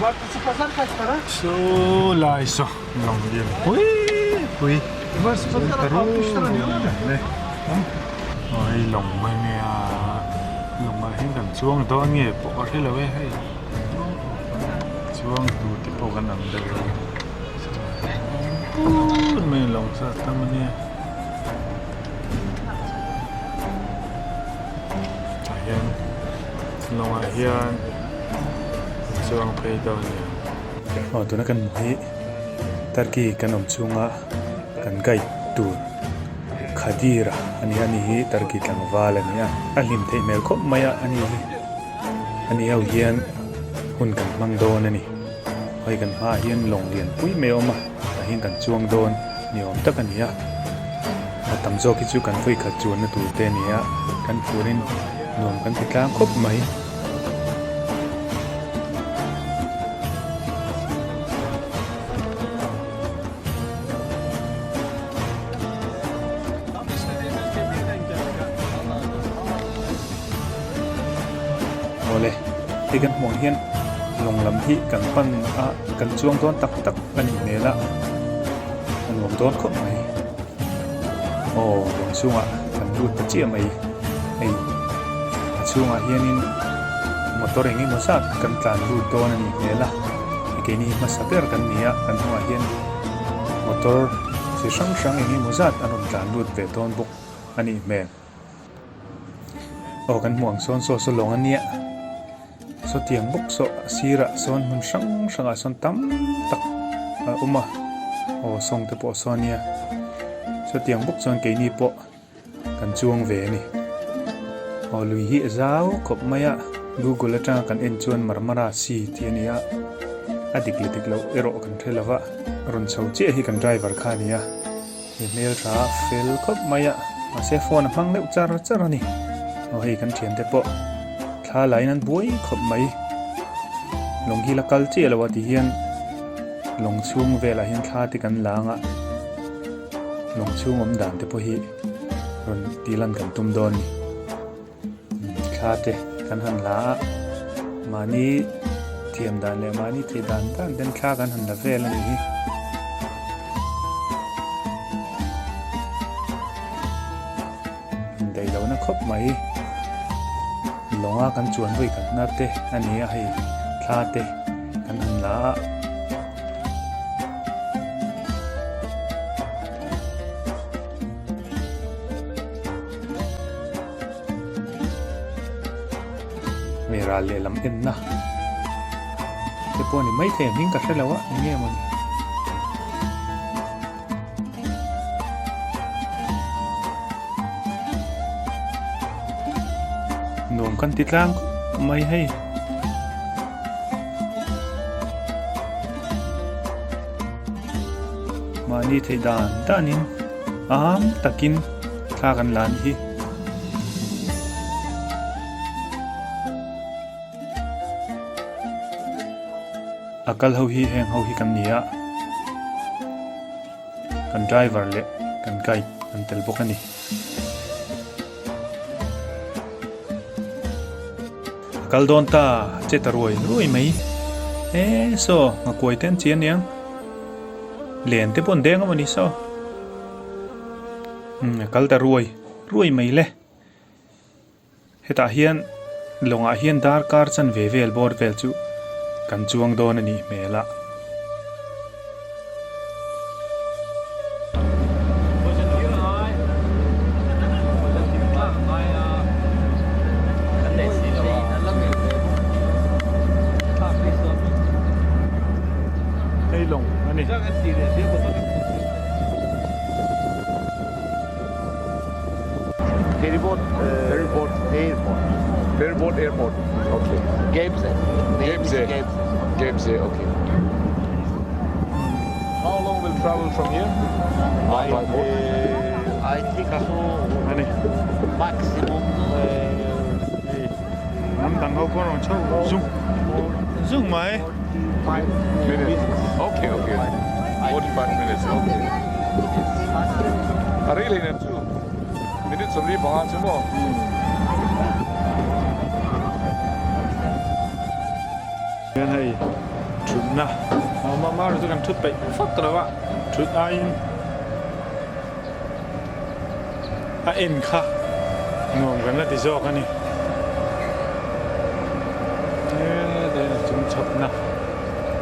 Saw lai saw lawng lian pui pui ta run mai aw hei lawng mai nia lawngah hian kan chuang dawn nge pawh ka hre lo e hei chuang tur te pawh kan ang deuh a put mai lawng chu a tam a nia tah hian lawngah hian chuang phei dawn a ni. Aw tuna kan hmuh hi Turkey kan awm chhunga kan guide tur Khadir a ni a ni hi Turkey tlangval a ni a a hlim theih hmel khawp mai a ani hi ani ho hian hun kan hmang dawn a ni hei kan hmaah hian lawng lian pui mai a awm a tah hian kan chuang dawn ni awm tak a ni a a tam zawk hi chu kan vawikhat chuanna tur te a ni a kan phurin nuam kan ti tlang khawp mai. Awle, hei kan hmuh ang hian lawng lam hi kan pan a, kan chuang dawn tak tak a nih hmel a, a nuam dawn khawp mai. Aw lawng chhungah kan lut ta chiah mai hei a chhungah hianin motor eng emaw zat kan tlan lut dawn a nih hmel a keini hi hmasa ber kan ni a kan hnungah hian motor chi hrang hrang eng emaw zat an rawn tlan lut ve dawn bawk a nih hmel. Aw kan hmuh ang sawn saw saw lawng a nia sawtiang bawk saw a sirah sawn hmun hrang hrangah sawn tam tak a awm a aw sawng te pawh saw a nia sawtiang bawk chuan keini pawh kan chuang ve a ni aw lui hi a zau khawp mai a google atanga kan en chuan marmara sea tih a ni a a dik leh dik loh erawh kan hre lova rawn chho chiah hi kan driver kha a ni a. He hmel tha fel khawp mai a, mahse phone a hmang deuh char char a ni. Aw hei kan thiante pawh thla laiin an buai khawp mai. Lawng hi la kal chiah lo a ti hian lawng chhung velah hian thla te kan lang a, lawng chhung awm dan te pawh hi rawn tih lan kan tum dawn a ni. Thla te kan han la a, mahni thiam dan leh mahni theih dan dan ten thla kan han la vel a nih hi. Indaih lohna khawp mai lawnga kan chuan vawi khatna te a ni a hei thla te kan han la a. Hei ral lehlam enna te pawh a ni maithei a hming ka hre lo a eng nge mawni. Nuam kan ti tlang khawp mai hei. Mahni theih dan danin am takin thla kan la anih hi. A kal ho hi heng ho hi kan ni a, kan driver leh kan guide an tel bawk a ni. A kal dawn ta che ta ruai ruai mai e saw nghakuai te an chi aniang len te pawh an deng amawni saw umm a kal ta ruai ruai mai le hetah hian lawngah hian darkar chanve vel bawr vel chu kan chuang dawn a nih hmel a. Hei lawng a ni. Ferryboat Ferryboat Airport. Ferryboat Airport. Okay. Gebze. Gebze. Gebze. Okay. How long will travel from here? I, By boat? I think so. A ni. Maximum. Hei hnam dang ho pawh rawn chho zung zung mai. 45 Minutes. Okay, okay. 45 minutes. Okay. A rei hlei chu. Minute 45 chu maw? Hian hei Thutna a awm a, amaherawhchu chu kan thut peih fak lo a, thut aiin a en kha nuam kan la ti zawk a ni. Hetah hian a chung chhawpna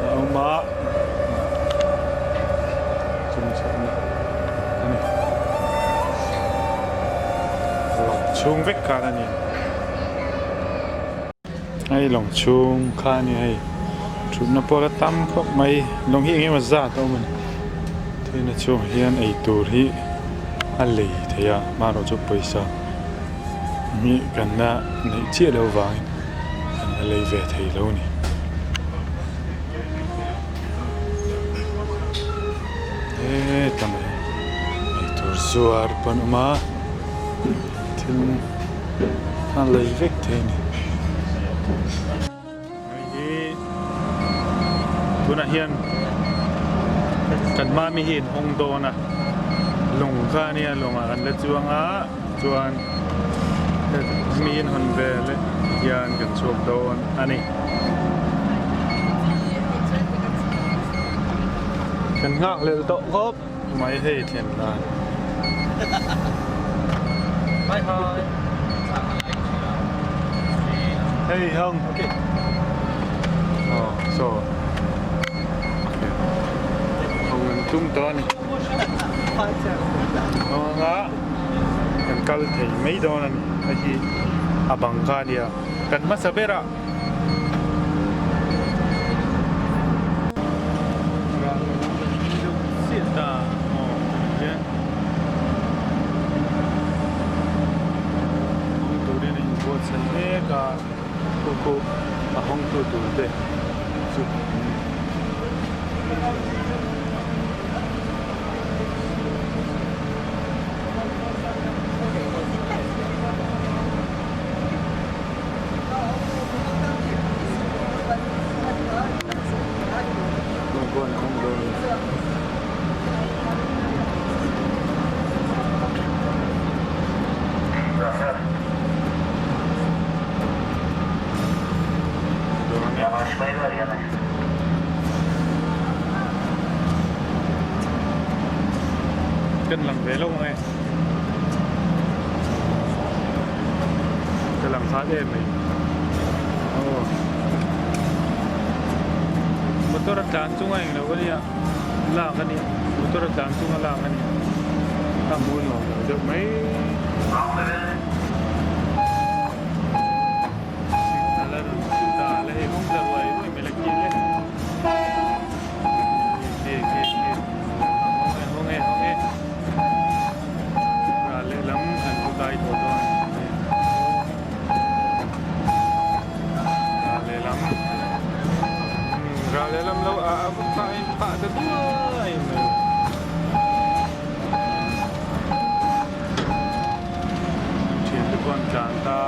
a awm a, chung chhawpna a ni. Lawng chhung vek khan a ni. Hei lawng chhung kha a ni hei thutna pawh la tam khawp mai lawng hi eng emaw zat a awm a ni thilna chhungah hian eitur hi a lei thei a hmanraw chu pawisa hi kan la neih chiah loh vangin kan la lei ve thei lo a ni. Heta mai eitur zuar pawh an awm a thil. A lei vek thei a ni. Hei hi tunah hian kan mami hi an hawng dawn a lawng kha a nia lawngah kan la chuang a chuan mi in hawn ve leh hian kan chhuak dawn a ni. Kan nghak lel tawh khawp. Mai hei thlen dan. Hei hang. Oh, so. Okay. Hong an tum tawh a ni. Hong anga kan kal thei mai dawn a ni. Hei hi a bang kha a nia. Kan hmasa berah. A hawngtu tur te chu Kan lang ve lo ang e. Ka lang khat em mai. Aw. Motor a tlan chunga englo a nia lak a nia motor a tlan chunga lak a nia a hmu nuam lo deuh mai. Signal a rawn chu ta le hei hawng ta ruai ruai mai la khi le. Khi khi khi hawng e hawng e hawng e. Ral lehlam kan pu kai tawh dawn ral lehlam ral lehlam lo a a phah in phah ta duai mai thian te pawh an tlan ta.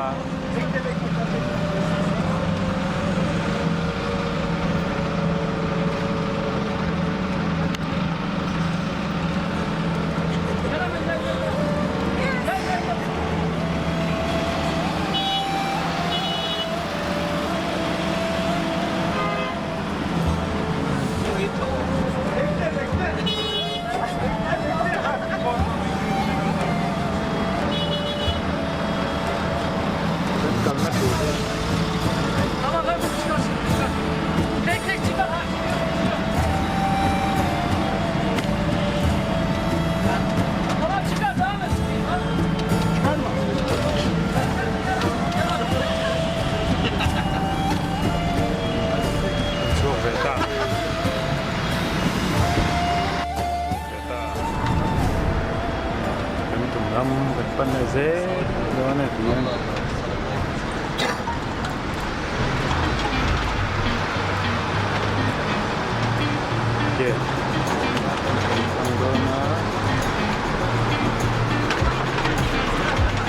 Kan kalna tur hi. Kan chhuak ve ta. Ve ta. Kan tum ram kan pan leh zel dawn a ti a.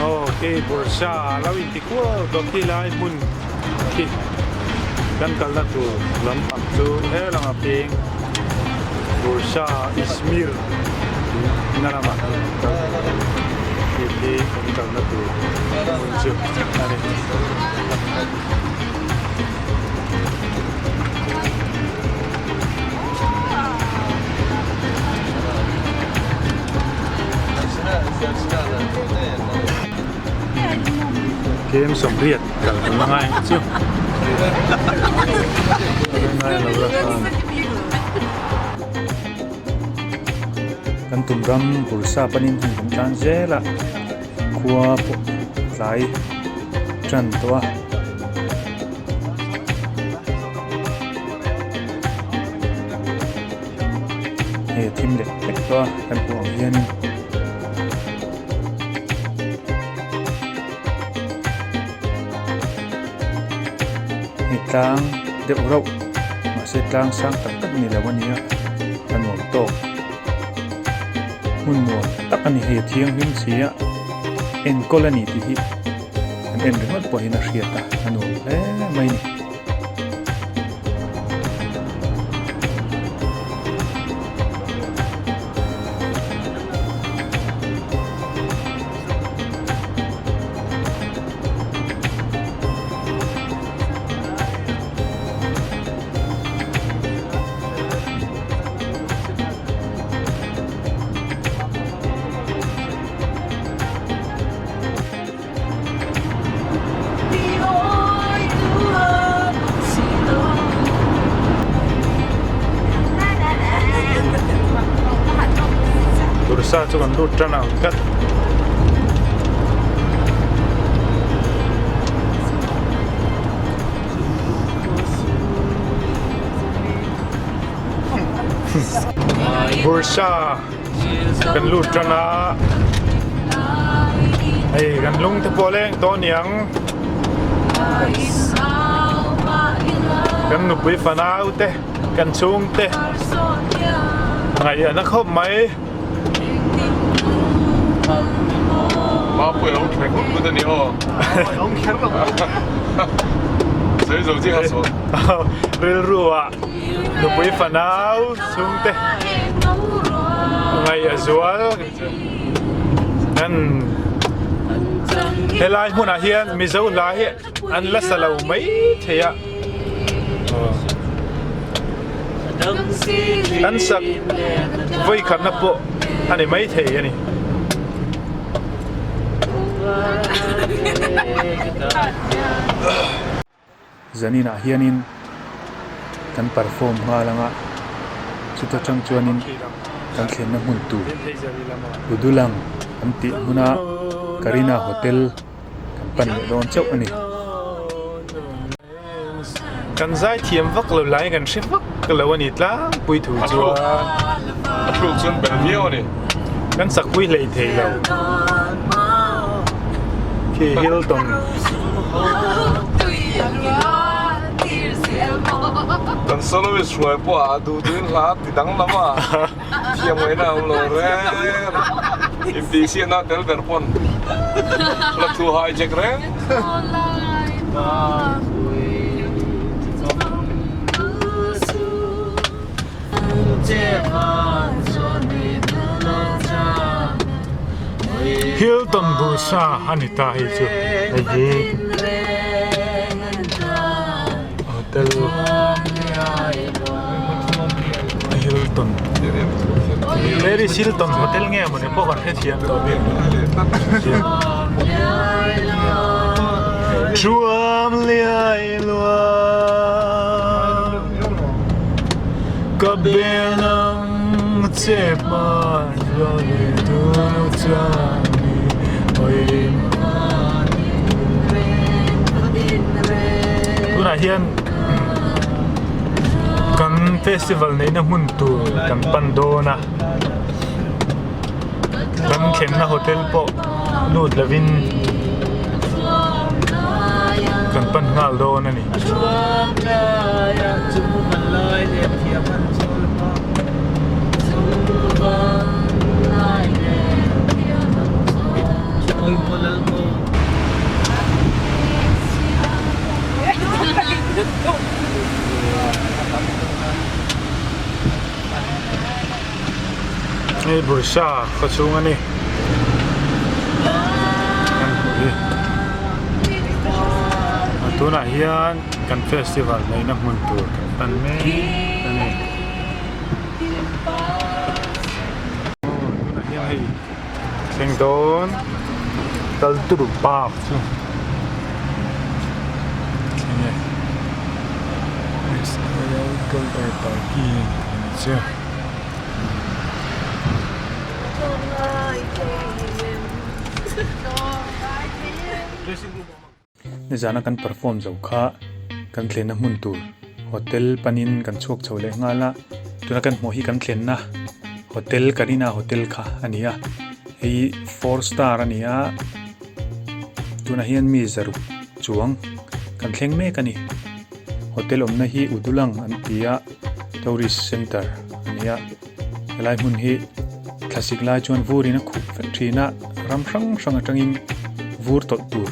Ok Bursa lo in ti kual tawh khi lai hmun khi kan kalna tur lampang chu helanga peng Bursa Izmir tih na lamah kan kal khi khi kan kalna tur hmun chu a ni. Kem 80 kal kan la ngai ang chu. Ngai lo la khan. Kan tum ram Bursa panin hei kan tan zel a, khua pawh tlai tan tawh a. Hei a thim leh hlek tawh a kan hmuh ang hianin. Hei tlang deuh rauh mahse tlang sang tak tak ni lo a nia a nuam tawk hmun nuam tak a ni hei a thianghlim si a enkawl a ni tih hi kan en ringawt pawhin a hriat a a nuam hle mai a ni. Bursa chu kan lut tan ang tlat. Bursa kan lut tan a hei kan lung te pawh leng tawh aniang kan nupui fanau te kan chhung te ngaih a na khawp mai. Mapui a lo thleng hut hut a ni aw. Sawi zo chiah a sawn. Rilru ah nupui fanau chhungte ngaih a zual kan helai hmunah hian Mizo hla hi an la sa lo mai thei a an sak vawi khatna pawh a ni mai thei a ni. Zaninah hianin kan perform nghal ang a, chuta tang chuanin kan thlenna hmun tur Udulang an tih hmuna Karina Hotel kan pan leh dawn chauh a ni. Kan zai thiam vak lo lai kan hre vak lo a ni tlangpui thu chuan. A thluk chuan bel viau a ni. Kan sakpui hlei thei lo. Khi Hilton. Kan soloist hruai pawh a duh duhin hla ti danglam a thiam ngaihna a awm lo reng. Intihsiahna tel ber pawn hla thu hijack reng. Hilton Bursa a ni ta hei chu hei hi hotel Hilton Paris Hilton hotel nge mawni pawh kan hrethiam tawh bik Chuam liai luang Ka bel ang che hman Tunah hian kan festival neihna hmun tur kan pan dawn a kan thlenna hotel pawh lut lovin kan pan nghal dawn a ni. Hei Bursa khaw chhung a ni kan hmuh hi tunah hian kan festival neihna hmun tur kan pan mek a ni. Tunah hian hei thleng dawn kal turu park chu. Typical Air Turkey tih chu. Nizana kan perform zo kha kan thlenna hmun tur hotel panin kan chhuak chho leh nghal a, tuna kan hmuh hi kan thlenna hotel Karina hotel kha a ni a, hei four star a ni a, tunah hian mi zaruk chuang kan thleng mek a ni. Hotel awmna hi Udulang an ti a, tourist center a ni a, helai hmun hi thlasik lai chuan vurin a khuh vek thin a, ram hrang hrang atangin vur tawlh tur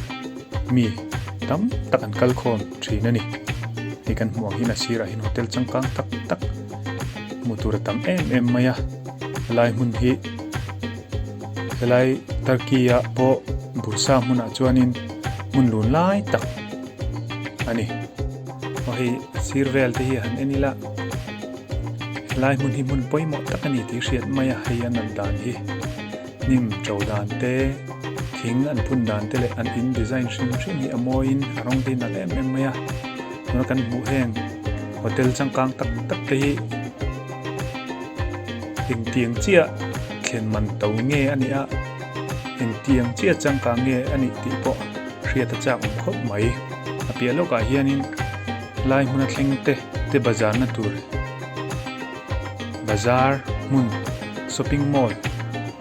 mi tam tak an kal khawm thin a ni. Hei kan hmuh ang hian a sirah hian hotel changkang tak tak hmuh tur a tam em em mai a, helai hmun hi helai Turkey ah pawh Bursa hmunah chuanin hmun lun lai tak a ni. Aw hei a sir vel te hi han en ila helai hmun hi hmun pawimawh tak a ni tih hriat mai a hei a nat dan hi hnim to dan te thing an phun dan te leh an in design hrim hrim hi a mawiin a rawng te hi nalh em em mai a tuna kan hmuh heng hotel changkang tak tak te hi engtiang chiah thlen man to nge a nih a engtiang chiah changkang nge a nih tih pawh hriat a chak awm khawp mai. A piah lawkah hianin lai hmuna thleng te te bazar na tur bazar hmun shopping mall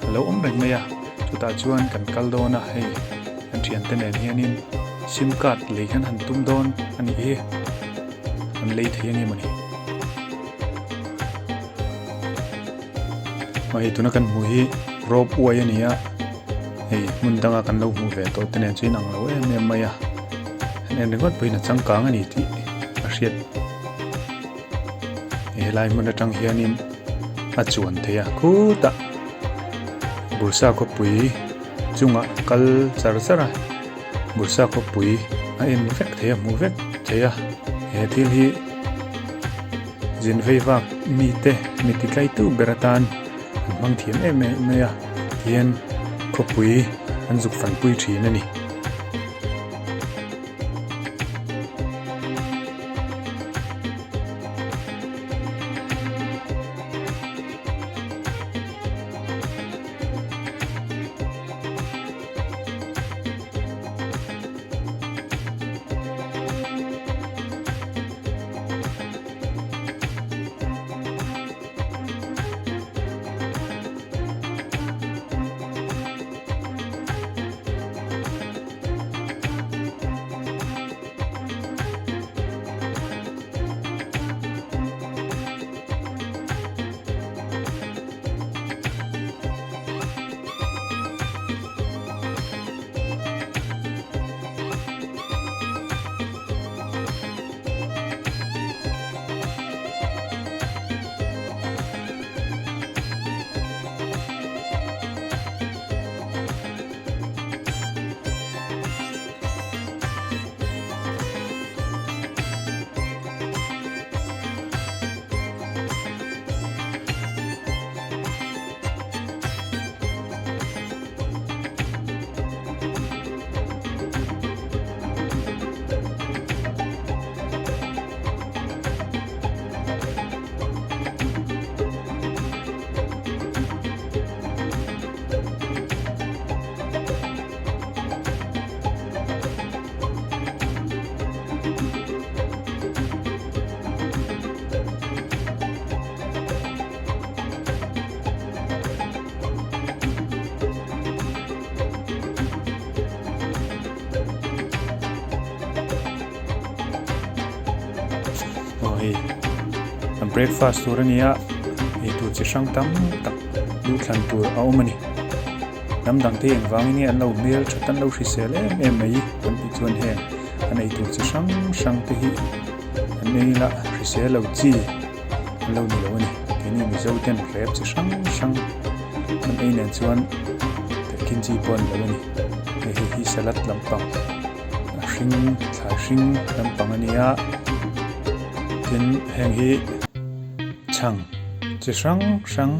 a lo awm reng mai a chutah chuan kan kal dawn a hei kan thiante nen hianin sim card lei khan han tum dawn a nih hi an lei thei ang em a ni. Hei tuna kan hmuh hi rope way a ni a hei hmun danga kan lo hmuh ve tawh te nen chu inang lo em em mai a han en ringawt pawhin a changkang a ni tih a hriat helai hmun atang hianin a chuan thei a khutah Bursa khawpui chungah kal char char a Bursa khawpui a en vek thei a hmuh vek thei a he thil hi. Zin vei vak mite mi ti tlaitu ber atan an hmang thiam em em mai a tihian khawpui an zuk fanpui thin a ni. Aw hei an breakfast tur a ni a eitur chi hrang tam tak duh thlan tur a awm a ni hnam dang te engvangin nge an lo hmel that an lo hrisel em em mai kan tih chuan heng an eitur chi hrang hrang te hi an ei la hrisel lo chi an lo ni lo a ni keini mizo ten rep chi hrang hrang an ei nen chuan tehkhin chi pawh a ni lo a ni hei hei hi salad lampang a hring thlai hring lampang a ni a tin heng hi chhang chi hrang hrang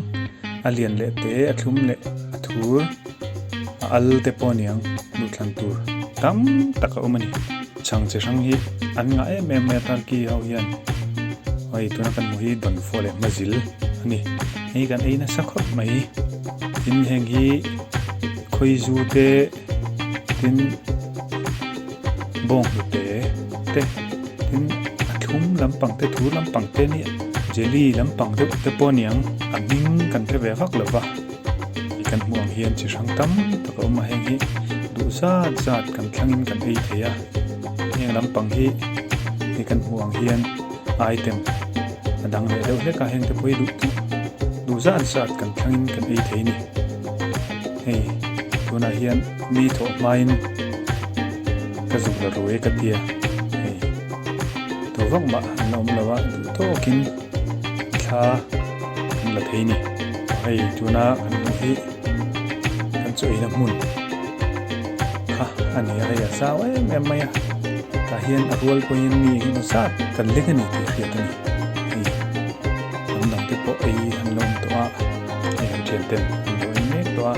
a lian leh te a thlum leh a thur a al te pawh a niang duhthlan tur tam tak a awm a ni. Chhang chi hrang hi an ngah em em mai a Turkey ho hian. Hei tuna kan hmuh hi dawnfawh leh hmazil a ni. Hei kan ei nasa khawp mai. Tin heng hi khawizu te tin bawnghnute te tin a thlum lampang te thur lampang te nia jelly lampang deuh te pawh a niang a hming kan hre ve vak lo va ih kan hmuh ang hian chi hrang tam tak a awm a heng hi duh zat zat kan thlangin kan ei thei a heng lampang hi hei kan hmuh ang hian item a dang leh deuh hlek a heng te pawh hi duh duh zat zat kan thlangin kan ei thei a ni. Hei tunah hian mi thawh hmain ka zuk la ruai ka tia hei tu vak mah an la awm lo a duh tawkin thla an la thei ni hei tuna kan hmuh hi kan chaw eina hmun kha a ni a hei a zau em em mai a tah hian a rual pawhin mi engemaw zat kan leng a ni tih hriat a ni hei hnam dang te pawh ei an la awm tawh a. Hei kan thian ten an lo ei mek tawh a,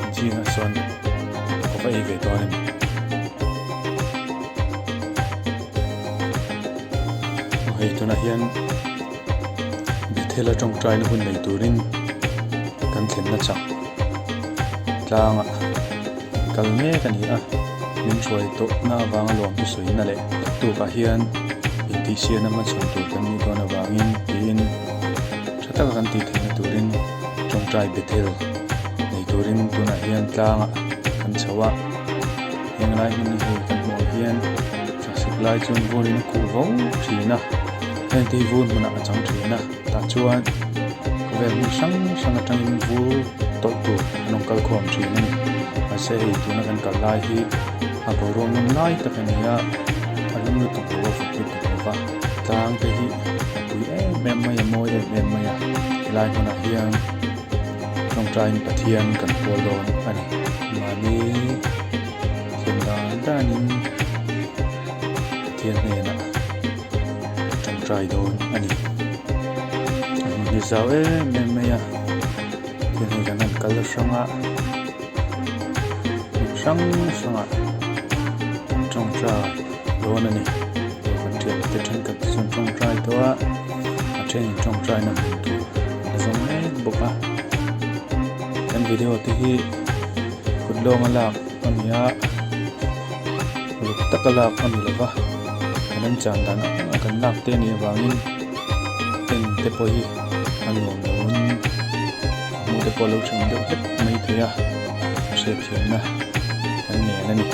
an zingah sawn ka va ei ve dawn a ni. Aw hei tunah hian Bethel-a tawngtaina hun nei turin kan thlenna chak tlangah kal mek a ni a, min hruai tawhna avanga lawm chu sawina leh tukah hian intihsiahna hmachhawn tur kan nih dawn avangin tiin. Tha taka kan tih theihna turin tawngtai Bethel nei turin tunah hian tlangah kan chho a, heng lai hmun hi hei kan hmuh ang hian thlasik lai chuan vurin a khuh vo thin a, heng te hi vur hmunah a chang thin a, tah chuan khawvel hmun hrang hrang atangin vur tawlh tur an rawn kal khawm thin a ni. Mahse hei tuna kan kal lai hi a boruak nawm lai tak a ni a, a lum lutuk lo a vut lutuk lo va, tlang te hi a pui em em mai a mawi em em mai a helai hmunah hian tawngtaiin Pathian kan pawl dawn a ni. Mahni thiam dan danin Pathian hnenah tawngtai dawn a ni. A hmun hi zau em em mai a tin hei kan han kal hrang a hmun hrang hrangah kan tawngtai. dawn a ni. Kan thiante te thenkhat te chuan tawngtai tawh a, a thenin tawngtai na hmuh tur a zawng mek bawk a. Kan video te hi kut lawnga lak a ni a, uluk taka lak a ni lova, a remchan dan ang a kan lak te a nih avangin en te pawh hi a nuam lo in a hmuh te pawh a lo thin deuh hlek mai thei a, a hriatthiamna kan ngen a ni.